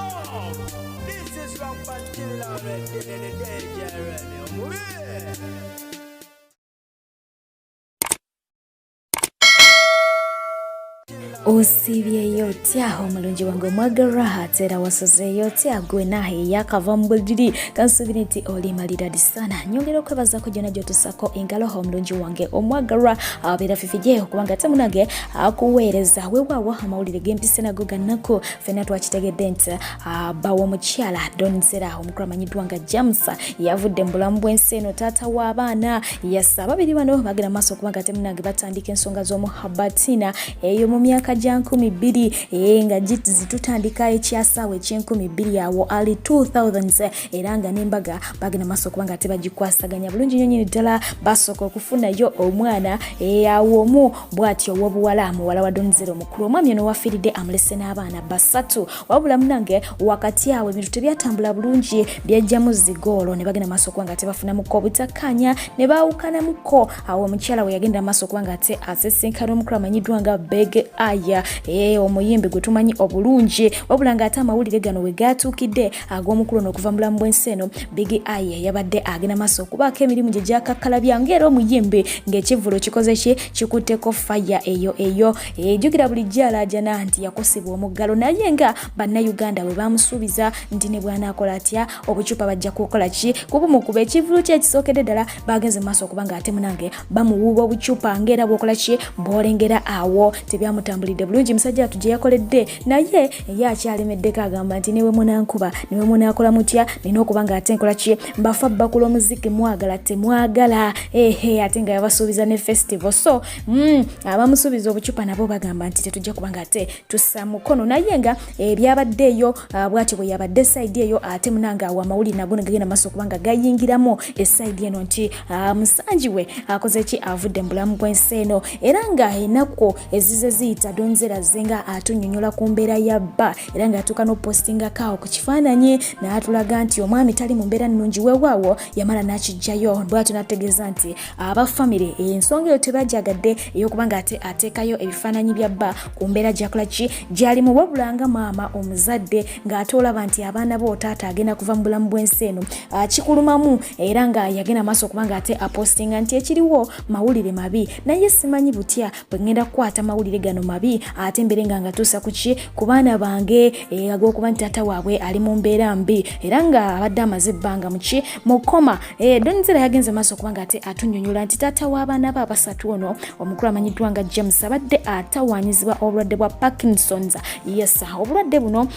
This is Rampant Killer DJ Remy. Osiibyeyo otya omulungi wange omwagalwa, ate era wasozeeyo otya gwe naye eyakava mu buliri? Kansuubire nti oli maliradi sana. Nyongera okwebazaako gyona gyotusako engalo omulungi wange omwagalwa, abeera fifije okubanga ate munange akuweereza. Weewaawo amawulire gempise nago gannaku, fenna twakitegedde nti bawa omukyala Donzera omukulu amanyiddwa nga James yavudde mu bulamu bw'ensi eno, taata w'abaana. Yasa ababiri bano bagenda maaso okubanga ate munange batandika ensonga z'omuhabatina eyo mu myaka gya 2000, nga zitutandika ekyasaawa eky'enkumi bbiri awo ali 2000, era nga n'embaga bagenda maaso okuba nga tebagikwasaganya bulungi nnyo nyini ddala. Basooka okufunayo omwana awo omu bw'atyo ow'obuwala, muwala wa Donzera omukulu. Omwami ono wafiiridde amulese n'abaana basatu. Wabula munange wakati awo ebintu tebyatambula bulungi, byajjamu zigoolo ne bagenda maaso okuba nga tebafunamuko obutakkaanya ne baawukanamuko. Awo omukyala we yagenda maaso okuba nga ate asisinkana omukulu amanyiddwa nga Big Eye, omuyimbi gwe tumanyi obulungi. Wabula ng'ate amawulire gano we gaatuukidde ag'omukulu ono okuva mu bulamu bw'ensi eno, Big Eye yabadde agenda maaso okubaako emirimu gye gyakakkalabya ng'era omuyimbi ng'ekivvulo kikoze ki, kikutteko faya eyo eyo. Jjukira bulijjo alaajana nti yakosebwa omuggalo, naye nga bannayuganda bwe bamusuubiza nti ne bw'anaakola atya obucupa bajja kukola ki, kubumukuba. Ekivvulu kye ekisookedde ddala bagenze mu maaso okuba nga ate munange bamuwuuba obucupa ng'era bw'okola ki, bw'olengera awo. Tebyamutambulidde bulungi musajja atu gye yakoledde, naye ye akyalemeddeko, agamba nti newe munankuba newe munaakola mutya, nina okuba nga ate nkola ki, mbafa bbakula omuziki, mwagala temwagala. Ehe, ate nga yabasuubiza ne festival, so abamusuubiza obucupa nabo bagamba nti tetujja kuba nga ate tussa mukono. Naye nga ebyabadde eyo bwatyo bwe yabadde side eyo, ate munanga awo amawulire nago negagenda maaso okuba nga gayingiramu eside eno nti musanji we akoze ki, avudde mu bulamu bw'ensi eno. Era nga ennaku ezize ziyita, Donzera azze nga atunyonyola ku mbeera ya bba, era ng'atuuka n'opostingako awo ku kifaananyi n'atulaga nti omwami tali mu mbeera nnungi. Weewaawo yamala n'akijjayo bw'atyo n'ategeeza nti aba famire ensonga eyo tebajagadde ey'okuba nga ate ateekayo ebifaananyi bya bba ku mbeera gyakola ki, gyalimu. Wabula nga maama omuzadde ng'ate olaba nti abaana bo taata agenda kuva mu bulamu bw'ensi eno, kikulumamu. Era nga yagenda maaso okuba nga ate apostinga nti ekiriwo mawulire mabi, naye simanyi butya bwe ngenda kukwata mawulire gano mabi ate mbeere nga ngatuusa ku ki, ku baana bange, ag'okuba nti taata waabwe ali mu mbeera mbi, era nga abadde amaze ebbanga muki, mu coma. Donzera yagenze maaso okuba nga ate atunyonyola nti taata w'abaana be abasatu ono omukulu amanyiddwa nga James abadde atawaanyizibwa obulwadde bwa Parkinsons. Yes, obulwadde buno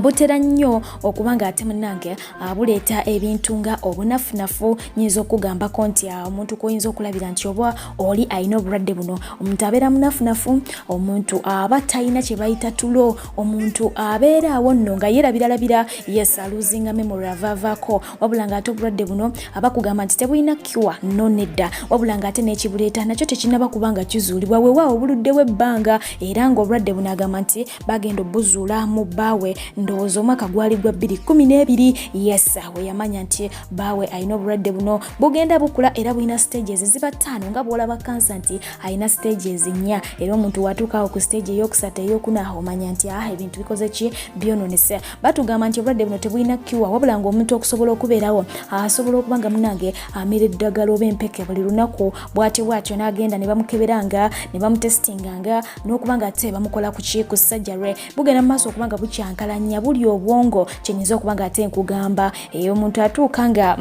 butera nnyo okuba nga ate munnange buleeta ebintu nga obunafunafu. Nyinza okugambako nti omuntu kwoyinza okulabira nti oba oli alina obulwadde buno, omuntu abeera munafunafu, omuntu aba talina kye bayita tulo, omuntu abeera awo nno nga yeerabiralabira. Yes, alosinga memory, avaavaako. Wabula nga ate obulwadde buno abakugamba nti tebulina cure, no nedda. Wabula nga ate n'ekibuleeta nakyo tekinnaba kuba nga kizuulibwa. Weewaawo buluddewo ebbanga, era ng'obulwadde buno agamba nti bagenda obuzuula mu bbaawe ndowooza omwaka gwali gwa 2012. Yes, we yamanya nti bbaawe alina obulwadde buno. Bugenda bukula era bulina stages ziba ttaano, nga bw'olaba kansa nti alina stages nnya, era omuntu watuukawo ku stage eyokusatu, eyokuna, omanya nti ah, ebintu bikoze ki, byononese. Batugamba nti obulwadde buno tebulina cure, wabula ng'omuntu okusobola okubeerawo asobola okuba nga munange amira eddagala oba empeke buli lunaku, bw'atyo bw'atyo n'agenda ne bamukeberanga ne bamutestinganga n'okuba nga ate bamukola ku ki, ku surgery. Bugenda mu maaso okuba nga bukyankalanya buli obwongo. Kyenyinza okuba nga ate nkugamba, omuntu atuuka nga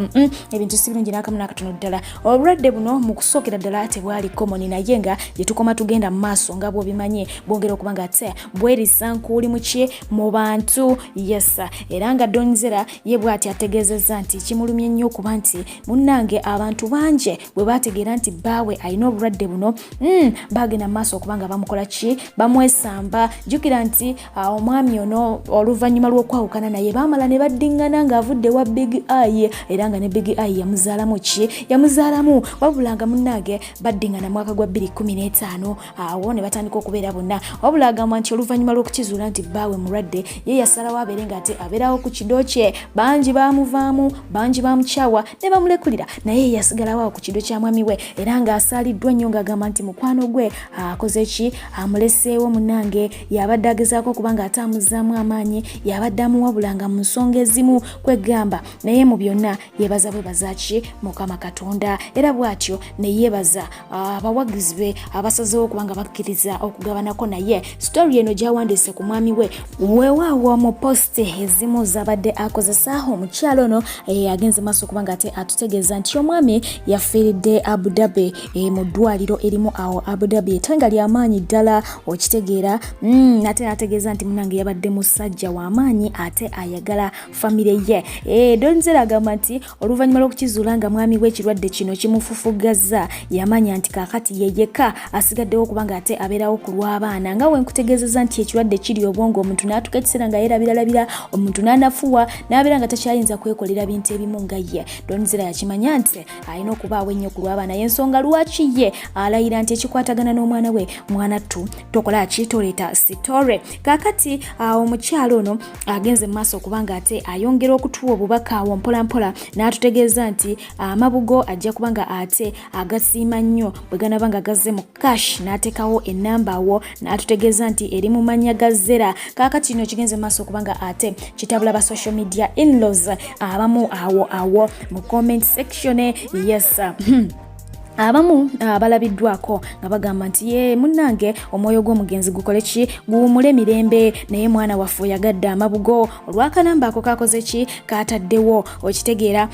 ebintu si birungi n'akamu n'akatono ddala. Obulwadde buno mu kusookera ddala tebwali common, naye nga gye tukoma tugenda mu maaso nga bw'obimanyi bwongera okuba nga ate bwerisa nkuuli muki, mu bantu. Yes, era nga Donzera ye bw'ati ategeezezza nti kimulumye nnyo okuba nti munnange abantu bangi bwe bategeera nti bbaawe alina obulwadde buno, bagenda mu maaso okuba nga bamukola ki, bamwesamba. Jjukira nti omwami ono oluvannyuma lw'okwawukana naye baamala ne baddiŋŋana ng'avudde wa Big Eye, era nga ne Big Eye yamuzaalamu ki, yamuzaalamu. Wabula nga munnange baddiŋŋana mwaka gwa 2015, awo ne batandika okubeera bonna. Wabula agamba nti oluvannyuma lw'okukizuula nti bbaawe mulwadde, ye yasalawo abeere ng'ate abeerawo ku kido kye. Bangi baamuvaamu, bangi bamukyawa ne bamulekulira, naye yasigalawo awo ku kido kya mwami we, era ng'asaaliddwa nnyo ng'agamba nti mukwano gwe akoze ki, amuleseewo. Munnange yabadde agezaako okuba ng'ate amuzzaamu amaanyi. ow'amaanyi, yabadde amuwabulanga mu nsonga ezimu kwegamba, naye mu byonna yeebaza bwebaza ki Mukama Katonda. Era bw'atyo ne yeebaza abawagizi be abasazeewo okuba nga bakkiriza okugabanako naye sitori eno gy'awandiise ku mwami we. Weewaawo mu positi ezimu z'abadde akozesa omukyalo ono agenze maaso okuba nga ate atutegeeza nti omwami yafiiridde Abu Dhabi mu ddwaliro erimu awo Abu Dhabi ate nga lyamaanyi ddala okitegeera. Ate n'ategeeza nti munange yabadde musajja w'amaanyi ate ayagala famire ye. Don Zella agamba nti oluvannyuma lw'okukizuula nga mwami we ekirwadde kino kimufufugazza, yamanya nti kaakati ye yekka asigaddewo kubanga ate abeerawo ku lw'abaana. Nga we nkutegeezezza nti ekirwadde kiri obwongo, omuntu n'atuuka ekiseera nga yeerabiralabira, omuntu n'anafuwa n'abeera nga takyayinza kwekolera bintu ebimu nga ye. Don Zella yakimanya nti alina okubaawo ennyo ku lw'abaana, y'ensonga lwaki ye alayira nti ekikwatagana n'omwana we mwana ttu tokola ki toleeta sitore. Kaakati omukyalo ono agenze mu maaso okubanga ate ayongera okutuwa obubaka awo mpolampola n'atutegeeza nti amabugo ajja kuba nga ate agasiima nnyo bwe ganaba nga gazze mu cash, n'ateekawo ennamba awo n'atutegeeza nti eri mu mannya ga Zella. Kaakati kino kigenze mu maaso okuba nga ate kitabula ba social media inlaws abamu awo awo mu comment section. Yes. Abamu balabiddwako nga bagamba nti ye munnange omwoyo gw'omugenzi gukole ki, guwumule mirembe, naye mwana waffe oyagadde amabugo olw'akanamba ako kakoze ki kaataddewo okitegeera.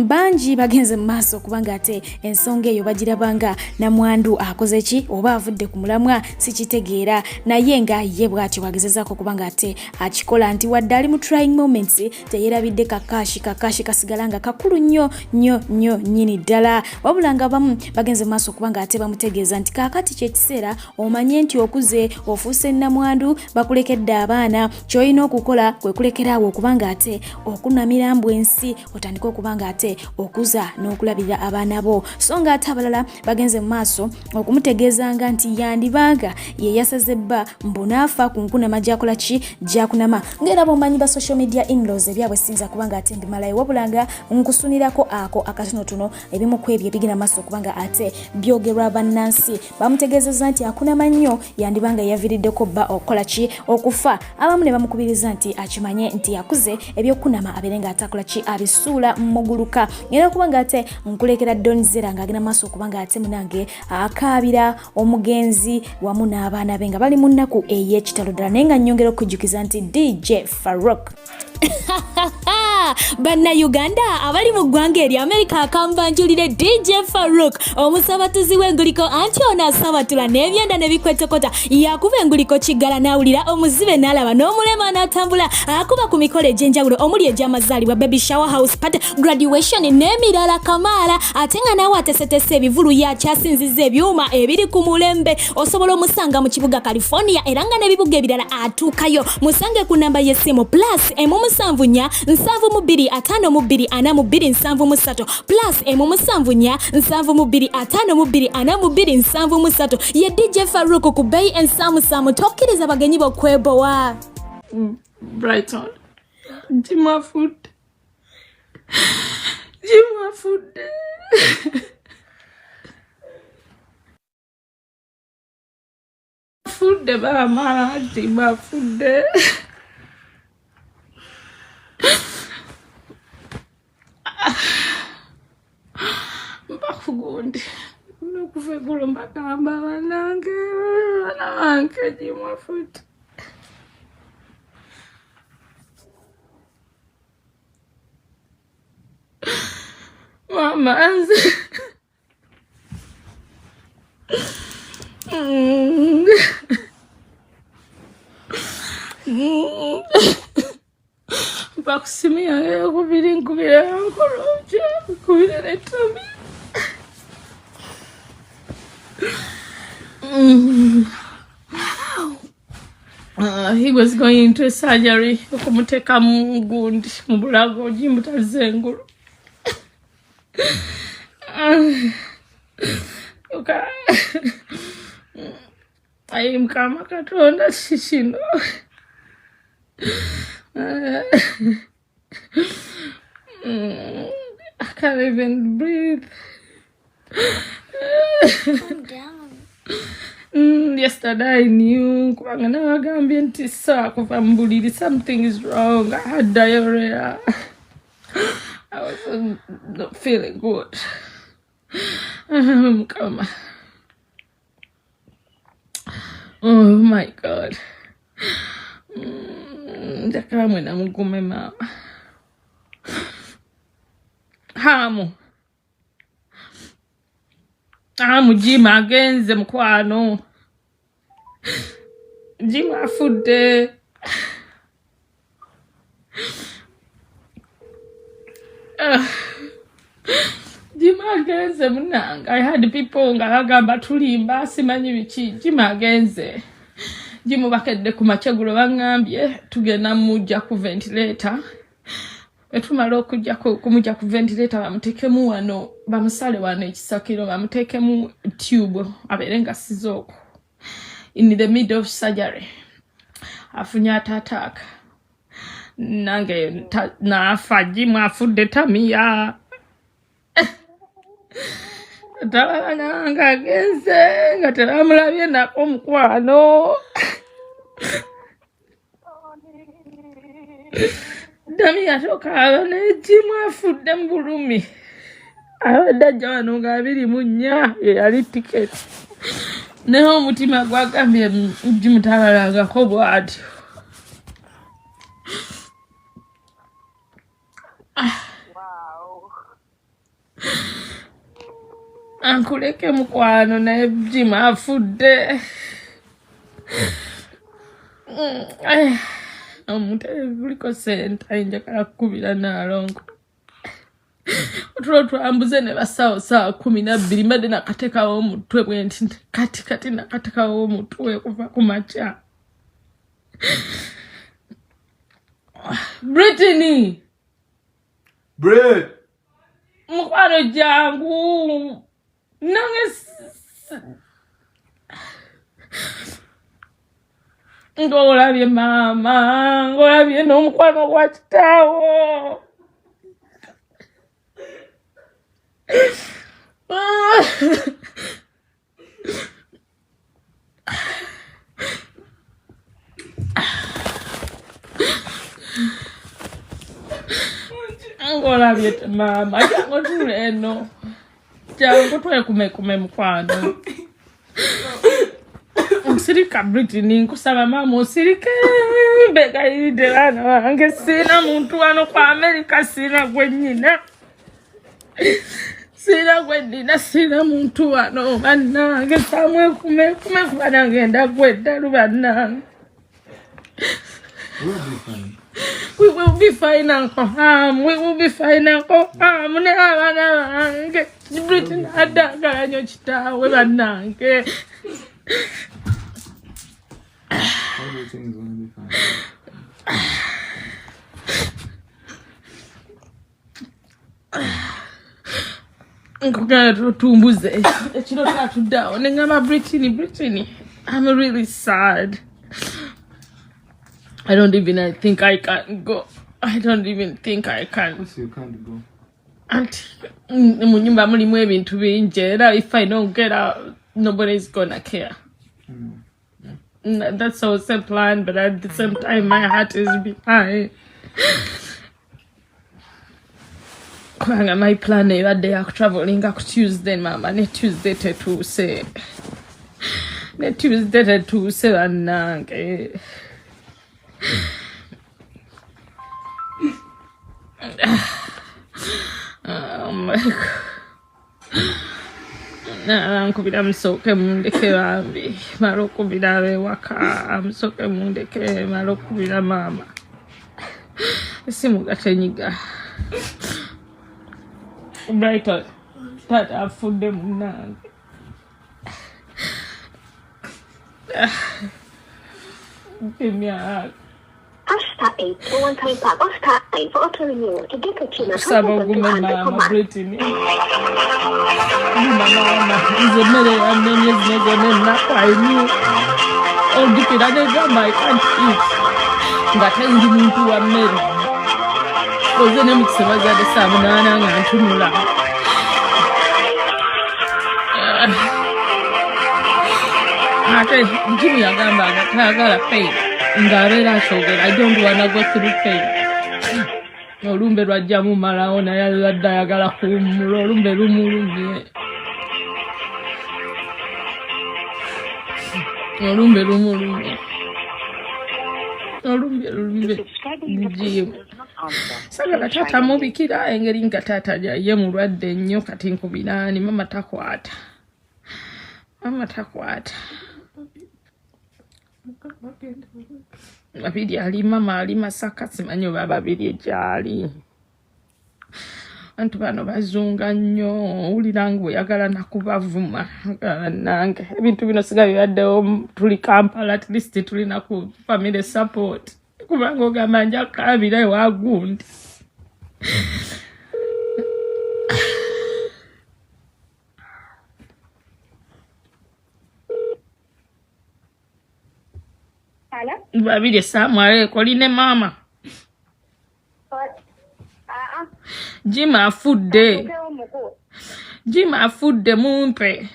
Bangi bagenze mu maaso kubanga ate ensonga eyo bagirabanga namwandu akoze ki oba avudde ku mulamwa sikitegeera, naye nga ye bw'atyo bw'agezezaako kubanga ate akikola nti wadde ali mu trying moments teyerabidde kakaashi kakaashi kasigala nga kakulu nnyo nnyo nnyo nnyini ddala. Wabula nga bamu bagenze maaso kubanga ate bamutegeeza nti kaakati kyekiseera omanye nti okuze ofuuse nnamwandu, bakulekedde abaana, ky'olina okukola kwe kulekera awo okubanga ate okunamira mbu ensi, otandike okubanga ate okuza n'okulabirira abaana bo. So nga ate abalala bagenze mu maaso okumutegeezanga nti yandibanga ye yasaze bba mbu n'afa ku nkunama gy'akola ki gy'akunama. Ng'era bw'omanyi ba social media inlaws ebyabwe siyinza kubanga ate mbimalayo, wabula nga nkusunirako ako akatonotono ebimu ku ebyo ebigenda maaso okubanga ate byogerwa bannansi. Bamutegeezezza nti akunama nnyo yandibanga yaviiriddeko bba okukola ki okufa. Abamu ne bamukubiriza nti akimanye nti yakuze ebyokunama abeere nga atakola ki abisuula muguluka. Era kubanga ate nkulekera Don Zella ng'agenda maaso okubanga ate munange akaabira omugenzi wamu n'abaana be nga bali mu nnaku ey'ekitalo ddala, naye nga nnyongera okukujjukiza nti DJ Farouk. Bannayuganda abali mu ggwanga erya Amerika akambanjulire DJ Farouk omusabatuzi w'enguliko, anti ono asabatula n'ebyenda ne bikwetokota, yakuba enguliko kiggala n'awulira, omuzibe n'alaba, n'omulema n'atambula, akuba ku mikolo egy'enjawulo omuli egy'amazaalibwa, baby shower, house party, graduation n'emirala kamaala, ate nga naawe atesetese ebivulu yakyasinziza ebyuma ebiri ku mulembe. Osobola omusanga mu kibuga California era nga n'ebibuga ebirala atuukayo. Musange ku namba y'essimu plus 174 72 52 42 73 plus 174 72 52 42 73. Ye DJ Farouk ku bbeeyi ensaamusaamu, tokkiriza bagenyi bo kwebowa. Brighton Jimafudde Jimafudde Fudde maama Jimafudde mbakugundi nokuva eggulo mbagamba banange banange Jimafudde. Mama nze mpa ku simu yange eyokubiri nkubire nkolokya nkubire netomi. He was going into surgery okumuteeka mu gundi mu bulago gimutazza engulu. Ayi Mukama Katonda ki kino? I can't even breathe. Calm down. Yesterday I knew kubanga nabagambye nti saa kuva mu buliri, something is wrong. I had diarrhea. I was not feeling good. Mukama. Oh my God. Njagala mwena mugume maama. Hamu. Hamu Jima agenze mukwano. Jima afudde. Jima agenze munange. I had people nga bagamba tulimba simanyi biki. Jima agenze. Jimu bakedde ku makyegulo baŋŋambye tugenda mujja ku ventilator. Bwe okujja kumujja ku ventilator bamuteekemu wano, bamusale wano ekisakiro, bamuteekemu tube abeere nga sizooko. In the middle of surgery afunye attack. Nange naafa. Jimu afudde tamiya. Talaba nange agenze nga tebamulabye nako mukwano. Dami atokaaba naye Jimu afudde mu bulumi. Abadde ajja wano nga 24 ye yali tiketi, naye omutima gwagambye Jimu tabalangako bw'atyo. Ankuleke mukwano, naye Jimu afudde. Omutebe guliko sente, njagala kukubira Naalongo. Otulo twambuze ne basawo saawa 12, mbadde nakatekawo omutwe bwe nti kati kati nakatekawo omutwe kuva ku makya. Brittany. Brit. Mukwano jangu nange ng'olabye maama, ng'olabye n'omukwano gwa kitaawo. Ng'olabye maama, jangu tuula eno, jangu twekumekume mukwano. Osirika Britney, nkusaba maama osirike, mbegayiridde baana bange, siina muntu wano ku Amerika, siina gwe nnyina, siina gwe nnina, siina muntu wano bannange, samwekumekume kuba nange ndagwa eddalu bannange. We'll be fine. We will be fine, Uncle Ham. We will be fine, Uncle Ham. Ne abaana bange. Britney addagala nnyo kitaawe bannange. Everything's gonna be fine. Nkugala tutumbuze ekiro twatuddeawo ne ŋŋamba Britney, Britney, I'm really sad. I don't even I think I can go. I don't even think I can. Of course you can't go. Anti mu nyumba mulimu ebintu bingi era if I don't get out, nobody's gonna care. That's also a plan, but at the same time my heart is behind. Kubanga my plan ebadde yakutravelinga ku Tuesday maama, ne Tuesday tetuuse, ne Tuesday tetuuse bannange. Oh my God. Nkubira musooke mundeke bambi, mala okubira ab'ewaka, musooke mundeke mala okubira maama, esimu gatenyiga. Brighton, taata afudde munnange. Give me a hug. Push star 8 for one time pack or star 9 for auto renewal to get a tune at Kusaba ogume 1,200 per maama month. Brittany. Guma maama, nze emmere yannenye zino zonna ennaku ayimu. Ojjukira negamba I can't eat. Nga ndi muntu wa mmere. Oze ne mukisa bazadde saa 8 nga ntunula. Ate Jimu yagamba nga tayagala pain, ng'abeera akyogera, I don't wanna go through pain. Olumbe lwajja mumalawo, naye abadde ayagala kuwummula, olumbe lumulumye, olumbe lumulumye, olumbe lumbe Jimu. Sagala taata mubikira engeri nga taata ye mulwadde nnyo. Kati nkubiraani? Mama takwata, mama takwata. Babiri ali, mama ali Masaka, simanyi oba Babiri gyali. Bantu bano bazunga nnyo, owulira nga oyagala nakubavuma. Nange ebintu bino siga bibaddewo. Tuli Kampala, at least tulina ku family support, kubanga ogamba nja kaabira ewa gundi. Babiri, esaamu aleeko oli ne maama. Jima afudde, Jima afudde, mumpe.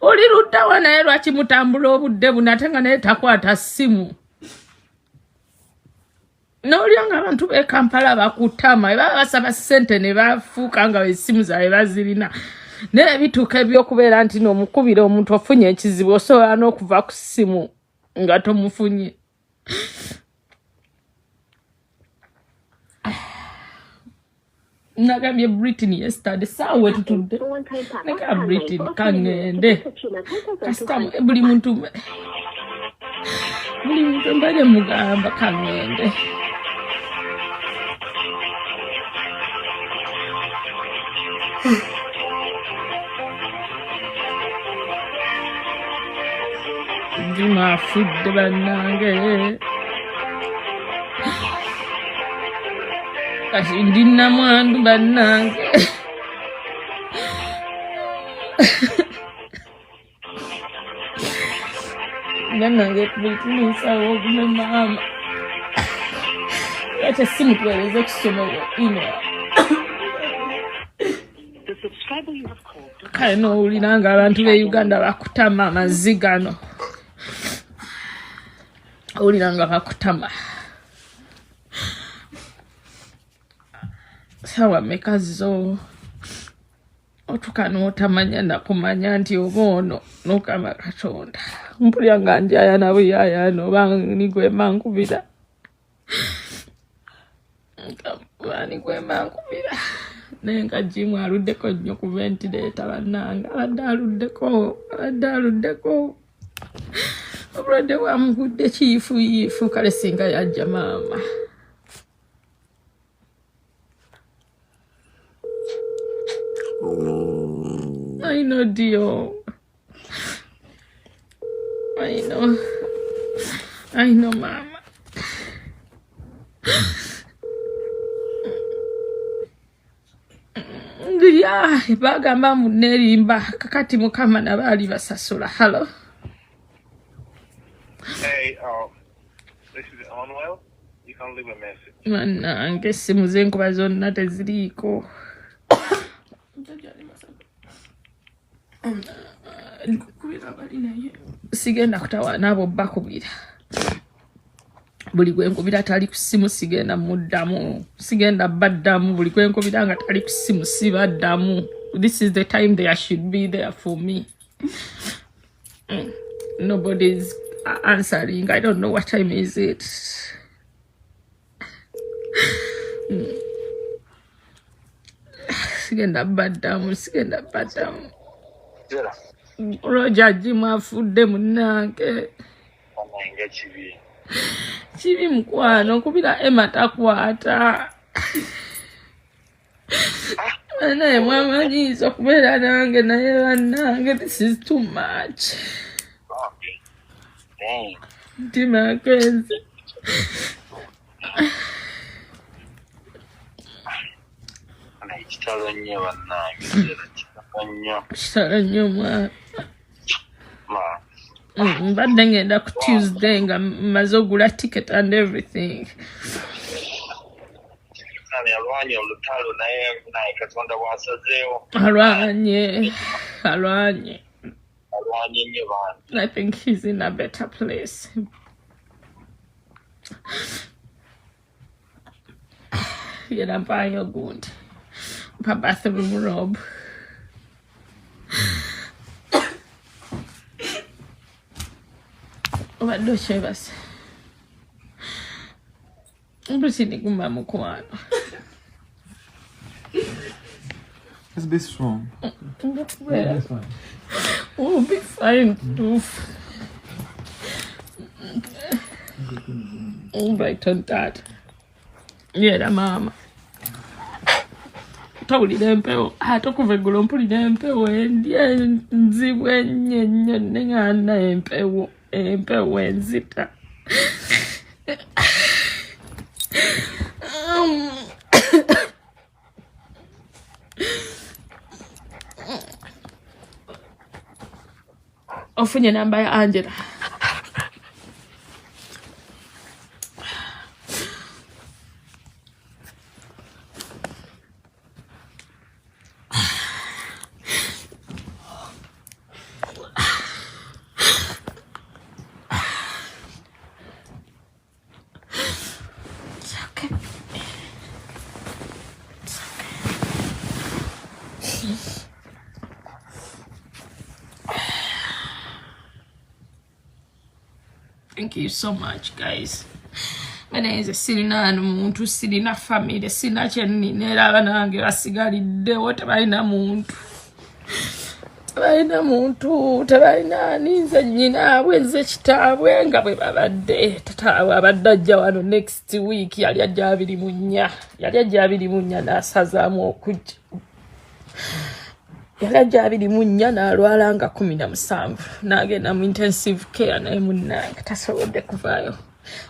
Oli luddawa? Naye lwaki mutambula obudde buno ate nga naye takwata ssimu? Nolya nga abantu b'e Kampala bakutama, baba basaba ssente ne bafuuka nga essimu zaabwe bazirina, naye bituuka ebyokubeera nti noomukubira omuntu ofunye ekizibu, osobola n'okuva ku ssimu nga tomufunye. Nagambye Britain yesterday, saawa wetutudde neka Britain kaŋŋende kasita buli muntu, buli muntu mbadde mugamba kaŋŋende. Juma afudde bannange, kati ndi namwandu bannange. Bannange, buli nsawo ogume maama, lwaki essimu tuweereze ku ssomero email? Kale nowulira nga abantu b'e Uganda bakutama amazzi gano, owulira nga bakutama. Sawa meka zo otuka n'otamanya nakumanya nti oba ono nokama Katonda. Mpulira nga njayana buyayana, oba nigwema nkubira, ani gwema nkubira? Naye nga Jimu aluddeko nnyo ku ventilator bannange, abadde aluddeko, abadde aluddeko, obulwadde bwamugudde kiyifuyiifu. Kale singa yajja maama. I know, dear. I know. I know, mama. Ya, bagamba mbu nerimba, kakati Mukama nabaali basasula. Hello? Hey, this is Onwell. You can leave a message. Bannange, essimu zenkuba zonna teziriiko. Nkubira bali, naye sigenda kutawaana abo bakubira. Buli gwenkubira tali ku ssimu, sigenda muddamu, sigenda baddamu. Buli gwenkubira nga tali ku ssimu, sibaddamu. This is the time they should be there for me. Nobody's answering. I don't know what time is it. Sigenda baddamu, sigenda baddamu. Zera, Roger, Jimu afudde munnange. Bannange, kibi. Kibi mukwano, nkubira Emma takwata. Naye mwamanyiiza okubeera nange, naye bannange, this is too much. Dang. Mutima agenze. Naye kitalo nnyo bannange, Zera, kitalo nnyo. Kitalo nnyo mwana. Ma, Mbadde ngenda ku Tuesday nga mmaze ogula ticket and everything. Sitaani alwanye olutalo naye naye Katonda bw'asazeewo. Alwanye, alwanye. Alwanye nnyo bambi. I think he's in a better place. Yera mpaayo gundi. Mpa bathroom robe. Obadde okyebase. Britney guma mukwano. Let's be strong. We'll Be fine. be fine too. Right on that. Yera maama. Tawulira empewo ate okuva eggulo mpulira empewo endi enzibu ennyo ennyo neŋŋaana empewo empewo enzita. Ofunye namba ya Angela. It's okay. It's okay. Thank you so much, guys. Bane nze sirina muntu, sirina family, sirina kyenina, era abaana bange basigaliddewo tebalina muntu, tebalina muntu, tebalina ani, nze nnyinaabwe, nze kitaabwe nga bwe babadde. Tataabwe abadde ajja wano next week, yali ajja 24, yali ajja 24 n'asazaamu okujja. Yali ajja 24 n'alwala nga 17 n'agenda mu intensive care, naye munnange tasobodde kuvaayo.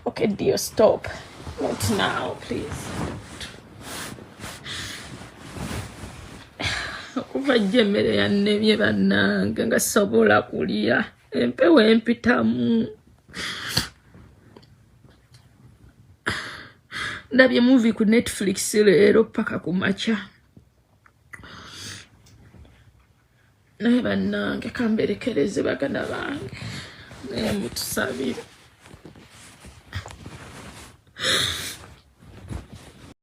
Okay dear, stop. Not now, please. Okuva jjo emmere yannemye bannange nga sobola kulya, empewo empitamu. Ndabye movie ku Netflix leero paka ku makya. Naye bannange kamberekereze baganda bange, naye mutusabire.